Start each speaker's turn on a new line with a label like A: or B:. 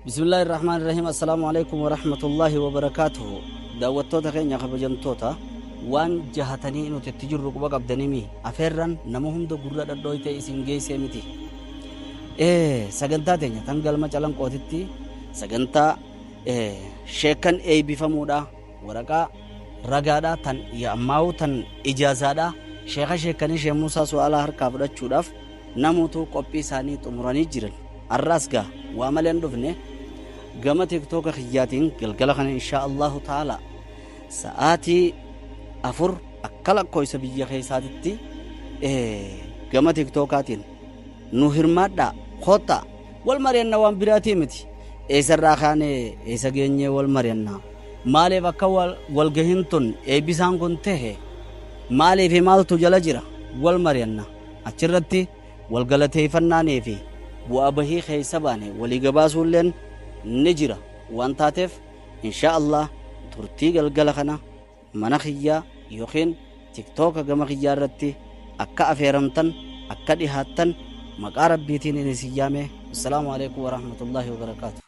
A: Bismillaahi Rahmaani Rahiim. Assalaamu alaikum wa rahmatullaahi wa barakaatuhu. Daawwattoota keenya kabajamtoota, waan jahatanii nuti itti jirru quba qabdanimi afeerran nama hunda gurra dhadhooyte isin geessee miti. Sagantaa teenya tan galma Calanqootitti sagantaa sheekan eebbifamuudha, waraqaa ragaadha, tan ammaa'u tan ijaazaadha, sheeka sheekanii Sheekh Muusaa Su'aalaa harkaa fudhachuudhaaf namoota qophii isaanii xumuranii jiran. Arraas gaa waa malee hin dhufne. Gama TikToka kiyyaatiin galgala kana, inshaa Allahu ta'ala, sa'aatii 4 akka lakkoofsa biyya keessaatitti gama TikTokaatiin nu hirmaadhaa, kottaa wal mari'anna. Waan biraatii miti. Eessarraa kaanee eessa geenyee wal mari'anna, maaliif akka walgahiin tun eebbisaan kun tahe, maaliif maaltu jala jira, wal mari'anna. Achirratti wal galateeffannaanii fi bu'aa bahii keessa baane walii gabaasuulleen ni jira. Waan taateef, inshaa Allah, turtii galgala kana mana kiyyaa yookiin TikToka gama kiyyaa irratti akka afeeramtan, akka dhihaattan maqaa Rabbiitiin isin yaame. Assalaamu alaikum warahmatullaahi wabarakaatu.